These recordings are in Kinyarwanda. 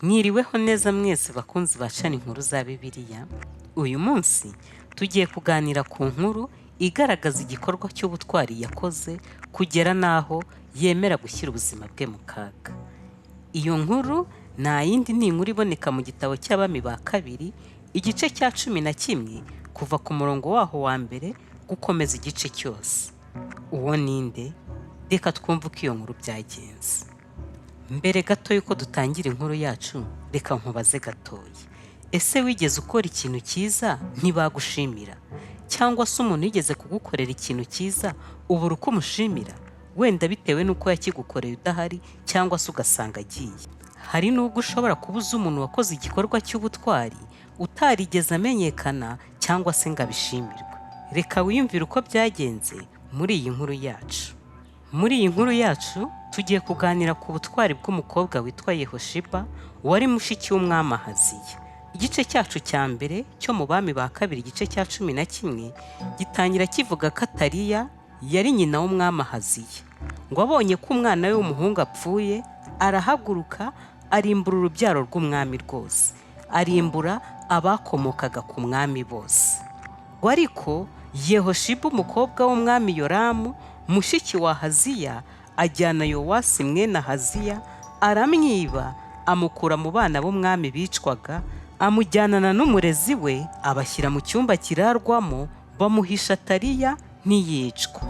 Mwiriweho neza mwese bakunzi ba channel Inkuru za Bibiliya. Uyu munsi tugiye kuganira ku nkuru igaragaza igikorwa cy'ubutwari yakoze kugera n'aho yemera gushyira ubuzima bwe mu kaga. Iyo nkuru nta yindi, ni inkuru iboneka mu gitabo cy'Abami ba Kabiri, igice cya 11, kuva ku murongo waho wa mbere gukomeza igice cyose. Uwo ninde? Reka twumve uko iyo nkuru byagenze. Mbere gato y'uko dutangira inkuru yacu, reka nkubaze gatoya. Ese wigeze ukora ikintu cyiza ntibagushimira? Cyangwa se umuntu yigeze kugukorera ikintu cyiza ubura uko umushimira? Wenda bitewe n'uko yakigukoreye udahari, cyangwa se ugasanga agiye. Hari n'ubwo ushobora kuba uzi umuntu wakoze igikorwa cy'ubutwari utarigeze amenyekana cyangwa se ngo abishimirwe. Reka wiyumvire uko byagenze muri iyi nkuru yacu. Muri iyi nkuru yacu tugiye kuganira ku butwari bw'umukobwa witwa Yehoshiba, wari mushiki w'umwami Ahaziya. Igice cyacu cya mbere cyo mu Bami ba Kabiri, igice cya 11, gitangira kivuga ko Ataliya yari nyina w'umwami Ahaziya. Ngo abonye ko umwana we w'umuhungu apfuye, arahaguruka arimbura urubyaro rw'umwami rwose, arimbura abakomokaga ku mwami bose. Ngo ariko Yehoshiba, umukobwa w'umwami Yoramu, mushiki wa Ahaziya, ajyana Yowasi mwene Ahaziya, aramwiba, amukura mu bana b'umwami bicwaga, amujyanana n'umurezi we, abashyira mu cyumba kirarwamo, bamuhisha Ataliya ntiyicwa.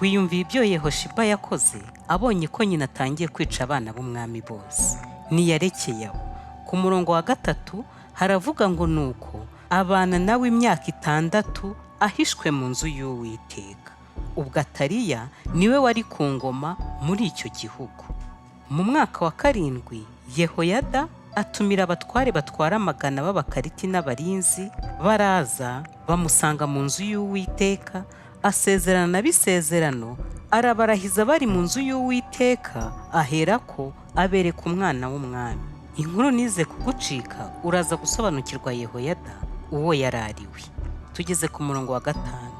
Wiyumviye ibyo Yehoshiba yakoze abonye ko nyina atangiye kwica abana b'umwami bose. Ntiyarekeye aho. Ku murongo wa gatatu haravuga ngo: "Nuko abana nawe imyaka 6 ahishwe mu nzu y'Uwiteka." Ubwo Ataliya niwe wari ku ngoma muri icyo gihugu. Mu mwaka wa karindwi Yehoyada atumira abatware batwara amagana b'Abakariti n'abarinzi, baraza bamusanga mu nzu y'Uwiteka, asezerana nabo isezerano, arabarahiza bari mu nzu y'Uwiteka, aherako abereka umwana w'umwami. Inkuru nize kugucika, uraza gusobanukirwa Yehoyada uwo yari ari we. Tugeze ku murongo wa gatanu,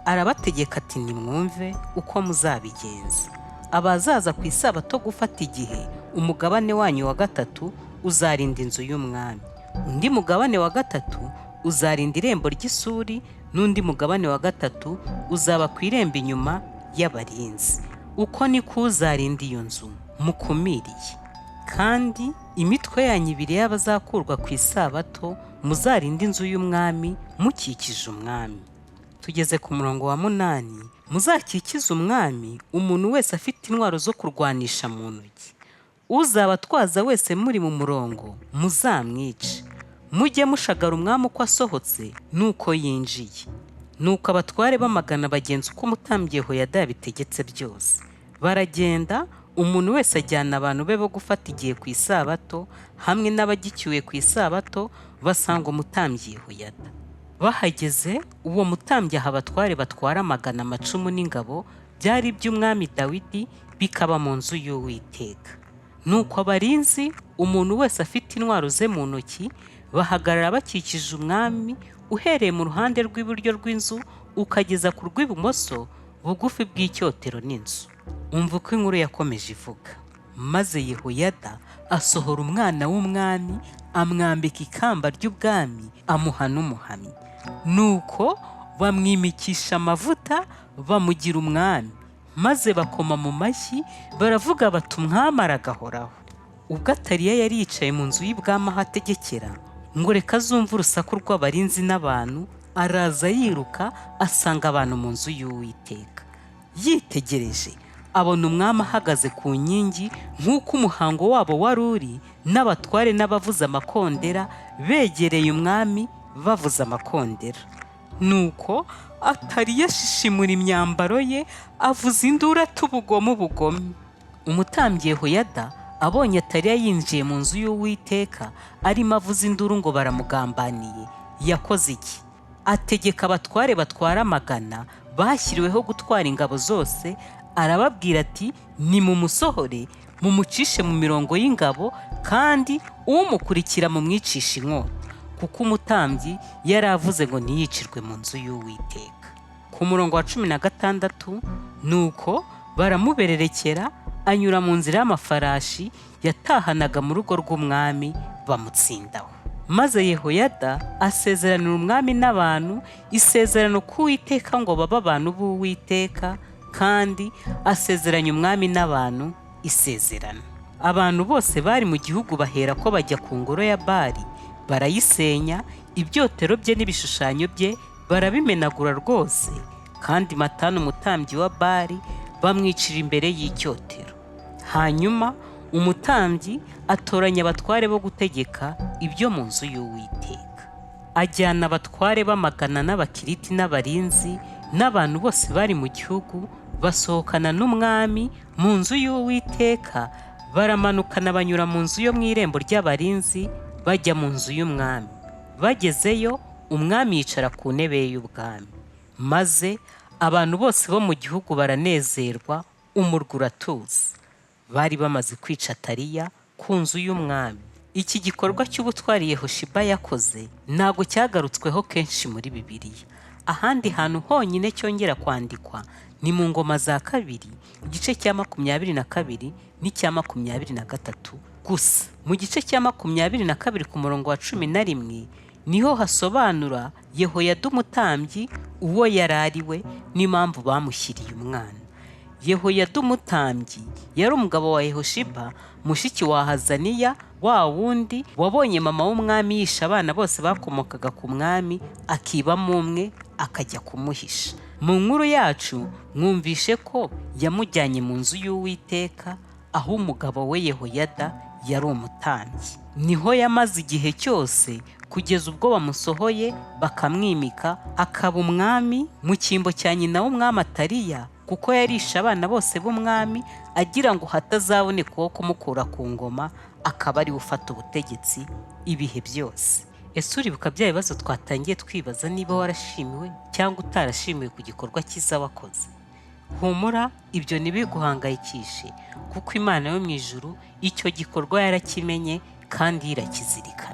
arabategeka ati: "Nimwumve uko muzabigenza. Abazaza ku isabato gufata igihe, umugabane wanyu wa gatatu uzarinda inzu y'umwami, undi mugabane wa gatatu uzarinda irembo ry'Isuri, n'undi mugabane wa gatatu uzaba ku irembo inyuma y'abarinzi. Uko niko uzarinda iyo nzu mukumiriye. Kandi imitwe yanyu ibiri y'abazakurwa ku isabato muzarinde inzu y'umwami mukikije umwami." Tugeze ku murongo wa munani: "Muzakikize umwami, umuntu wese afite intwaro zo kurwanisha mu ntoki. Uzabatwaza wese muri mu murongo muzamwice. Mujye mushagara umwami uko asohotse n'uko yinjiye." Nuko abatware b'amagana bagenza uko umutambyi Yehoyada yabitegetse byose. Baragenda, umuntu wese ajyana abantu be bo gufata igihe ku isabato hamwe n'abagicyuye ku isabato, basanga umutambyi Yehoyada. Bahageze, uwo mutambyi aha abatware batwara amagana amacumu n'ingabo byari iby'umwami Dawidi, bikaba mu nzu y'Uwiteka. Nuko abarinzi, umuntu wese afite intwaro ze mu ntoki, bahagarara bakikije umwami, uhereye mu ruhande rw'iburyo rw'inzu ukageza ku rw'ibumoso, bugufi bw'icyotero n'inzu. Umva uko inkuru yakomeje ivuga: "Maze Yehoyada asohora umwana w'umwami, amwambika ikamba ry'ubwami, amuha n'umuhamyi. Nuko bamwimikisha amavuta, bamugira umwami, maze bakoma mu mashyi, baravuga bati: 'Umwami aragahoraho.'" Ubwo Ataliya yari yicaye mu nzu y'ibwami aho ategekera, ngo reka azumve urusaku rw'abarinzi n'abantu, araza yiruka, asanga abantu mu nzu y'Uwiteka. Yitegereje abona umwami ahagaze ku nkingi nk'uko umuhango wabo wari uri, n'abatware n'abavuza amakondera begereye umwami bavuza amakondera. Nuko Ataliya ashishimura imyambaro ye, avuza induru ati: "Ubugome, ubugome!" Umutambyi Yehoyada abonye Ataliya yinjiye mu nzu y'Uwiteka arimo avuza induru ngo baramugambaniye, yakoze iki? Ategeka abatware batwara amagana bashyiriweho gutwara ingabo zose, arababwira ati: "Nimumusohore, mumucishe mu mirongo y'ingabo, kandi umukurikira mumwicishe inkota," kuko umutambyi yari avuze ngo ntiyicirwe mu nzu y'Uwiteka. Ku murongo wa 16: "Nuko baramubererekera, anyura mu nzira y'amafarashi yatahanaga mu rugo rw'umwami." Bamutsindaho. Maze Yehoyada asezeranira umwami n'abantu isezerano k'Uwiteka ngo babe abantu b'Uwiteka, kandi asezeranya umwami n'abantu isezerano. Abantu bose bari mu gihugu bahera ko bajya ku ngoro ya Bali, barayisenya, ibyotero bye n'ibishushanyo bye barabimenagura rwose, kandi Matani umutambyi wa Bali bamwicira imbere y'icyotero. Hanyuma umutambyi atoranya abatware bo gutegeka ibyo mu nzu y'Uwiteka. Ajyana abatware b'amagana n'Abakiriti n'abarinzi n'abantu bose bari mu gihugu, basohokana n'umwami mu nzu y'Uwiteka, baramanukana banyura mu nzu yo mu irembo ry'abarinzi bajya mu nzu y'umwami. Bagezeyo umwami yicara ku ntebe ye y'ubwami, maze abantu bose bo mu gihugu baranezerwa, umurwa uratuza. Bari bamaze kwica Ataliya ku nzu y'umwami. Iki gikorwa cy'ubutwari Yehoshiba yakoze ntabwo cyagarutsweho kenshi muri Bibiliya. Ahandi hantu honyine cyongera kwandikwa ni mu Ngoma za Kabiri, igice cya 22 n'icya 23 gusa. Mu gice cya 22 ku murongo wa 11 niho hasobanura Yehoyada umutambyi uwo yari ari we n'impamvu bamushyiriye umwana. Yehoyada umutambyi yari umugabo wa Yehoshiba, mushiki wa Hazaniya, wa wundi wabonye mama w'umwami yishe abana bose bakomokaga ku mwami, akibamo umwe akajya kumuhisha. Mu nkuru yacu mwumvishe ko yamujyanye mu nzu y'Uwiteka, aho umugabo we Yehoyada yari umutambyi. Niho yamaze igihe cyose kugeza ubwo bamusohoye bakamwimika akaba umwami mu cyimbo cya nyina w'umwami Ataliya, kuko yarishe abana bose b'umwami agira ngo hatazaboneka uwo kumukura ku ngoma, akaba ariwe ufata ubutegetsi ibihe byose. Ese uribuka bya bibazo twatangiye twibaza niba warashimiwe cyangwa utarashimiwe ku gikorwa cyiza wakoze? Humura, ibyo ntibiguhangayikishe, kuko Imana yo mu ijuru icyo gikorwa yarakimenye kandi irakizirikana.